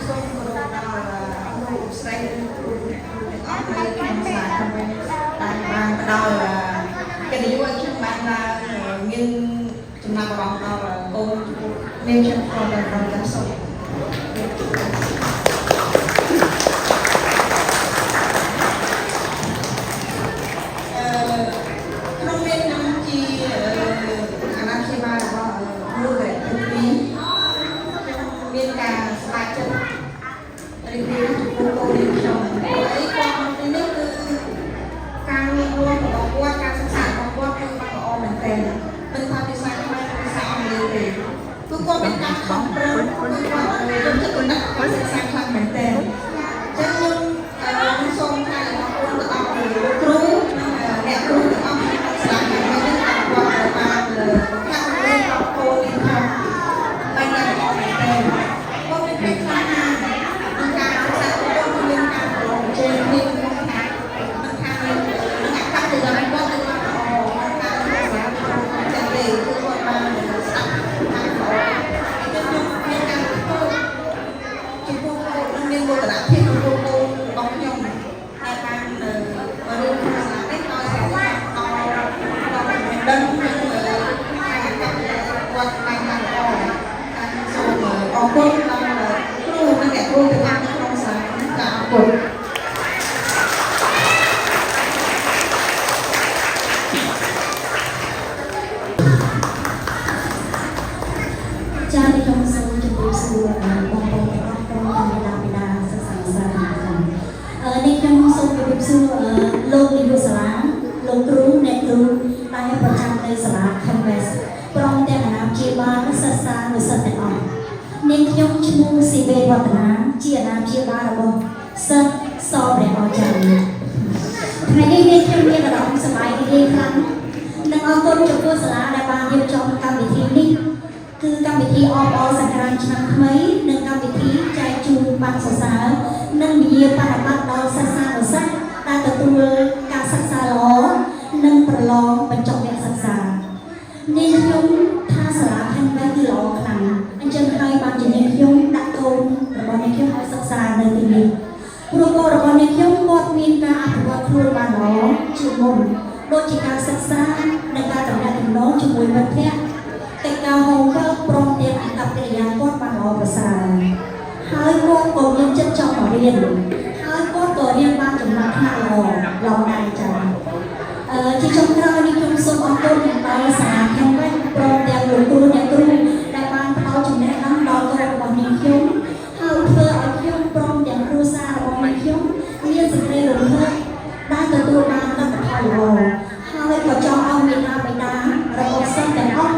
សូមគោរពដល់លោកស្រីគ្រូអ្នកគ្រូទាំងអស់នៅក្នុងសាលាក្មេងដែលបានផ្ដល់កិត្តិយសឲ្យខ្ញុំបានឡើងមានចំណាប់អារម្មណ៍ដល់កូនចំពោះនាងខ្ញុំផងដល់ដល់ចាស់សូមអឺក្នុងនាមខ្ញុំជាអាណាព្យាបាលរបស់លោករៈទី2មានការស្ដាយចិត្ត រីករាយចំពោះកូននាងខ្ញុំហើយគាត់មកទីនេះគឺការលូតលាស់របស់គាត់ការសិក្សារបស់គាត់គឺបានល្អមែនទែនមិនថាភាសាខ្មែរឬភាសាអង់គ្លេសទេគឺគាត់មានការខំប្រឹងគឺគាត់យកចិត្តទុកដាក់ការសិក្សាខ្លាំងមែនទែនអញ្ចឹងខ្ញុំខ្ញុំសូមថ្លែងអំណរគុណទៅដល់លោកគ្រូនិងអ្នកគ្រូទាំងអស់ក្នុងសាលានេះដែលគាត់បានបង្ហាត់បង្រៀនដល់កូននាងខ្ញុំបានយ៉ាងល្អមែនទែនគាត់មានភាពក្លាហាន ក្នុងការសិក្សារបស់គាត់គឺមានការប្រឡងប្រជែងគ្នាក្នុងថ្នាក់មិនថានឹងអកប្បកិរិយាគាត់គឺបានល្អមិនថានឹងសាលាចឹងទេគឺគាត់បានស្ដាប់បានល្អអញ្ចឹងខ្ញុំមានការធ្វើចំពោះកូននិងមានមោទនភាពចំពោះកូនរបស់ខ្ញុំដែលបានមករៀនក្នុងសាលានេះហើយសាលានេះបានដល់ដល់ចំណេះដឹងនិងការអកប្បកិរិយាគាត់បានយ៉ាងល្អហើយសូមអរគុណដល់គ្រូនិងអ្នកគ្រូទាំងអស់នៅក្នុងសាលានេះចាអរគុណ ចា៎នេះខ្ញុំសូមជម្រាបសួរបងប្អូនទាំងអស់ព្រមទាំងមាតាបិតាសិស្សានុសិស្សទាំងអស់នេះខ្ញុំសូមជម្រាបសួរលោកនាយកសាលាលោកគ្រូអ្នកគ្រូដែលប្រចាំនៅសាលា Canvas ព្រមទាំងអាណាព្យាបាលសិស្សានុសិស្សទាំងអស់នាងខ្ញុំឈ្មោះស៊ីវេវឌ្ឍនាជាអាណាព្យាបាលរបស់សិស្សសព្រះអចារ្យថ្ងៃនេះនាងខ្ញុំមានអារម្មណ៍សប្បាយរីករាយខ្លាំងនិងអរគុណចំពោះសាលាដែលបានរៀបចំកម្មវិធីនេះ គឺកម្មវិធីអបអរសង្ក្រាន្តឆ្នាំថ្មីនិងកម្មវិធីចែកជូនប័ណ្ណសរសើរនិងវិញ្ញាបនបត្រដល់សិស្សានុសិស្សដែលទទួលការសិក្សាល្អនិងប្រឡងបញ្ចប់វគ្គសិក្សានាងខ្ញុំថាសាលា Canvas គឺល្អខ្លាំងអញ្ចឹងហើយបានជានាងខ្ញុំដាក់កូនរបស់នាងខ្ញុំឲ្យសិក្សានៅទីនេះព្រោះកូនរបស់នាងខ្ញុំគាត់មានការអភិវឌ្ឍខ្លួនបានល្អជាងមុនដូចជាការសិក្សានិងការទំនាក់ទំនងជាមួយមិត្តភក្តិ កិច្ចការ homework ព្រមទាំងអាកប្បកិរិយាគាត់បានល្អប្រសើរហើយគាត់ក៏មានចិត្តចង់មករៀនហើយគាត់ក៏រៀនបានចំណាត់ថ្នាក់ល្អល្អដែរចា៎ជាចុងក្រោយនេះខ្ញុំសូមអរគុណដល់សាលា Canvas ព្រមទាំងលោកគ្រូអ្នកគ្រូដែលបានផ្ដល់ចំណេះដឹងដល់កូនរបស់នាងខ្ញុំហើយធ្វើឲ្យខ្ញុំព្រមទាំងគ្រួសាររបស់នាងខ្ញុំមានសេចក្តីរំភើបដែលទទួលបានលទ្ធផលល្អហើយក៏ចង់ឲ្យមាតាបិតារបស់សិស្សទាំងអស់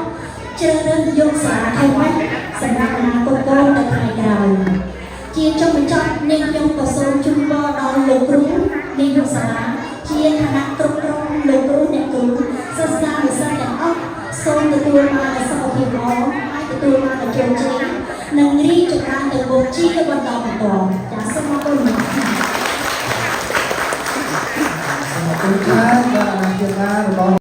ជ្រើសរើសយកសាលា Canvas សម្រាប់អនាគតកូនទៅថ្ងៃក្រោយជាចុងបញ្ចប់នាងខ្ញុំក៏សូមជូនពរដល់លោកគ្រូនាយកសាលាជាគណៈគ្រប់គ្រងលោកគ្រូអ្នកគ្រូសិស្សានុសិស្សទាំងអស់សូមទទួលបាននូវសុខភាពល្អហើយទទួលបាននូវជោគជ័យនិងរីកចម្រើនទៅមុខជាបន្តបន្ទាប់ចាសសូមអរគុណ សូមអរគុណច្រើនដល់អាណាព្យាបាលរបស់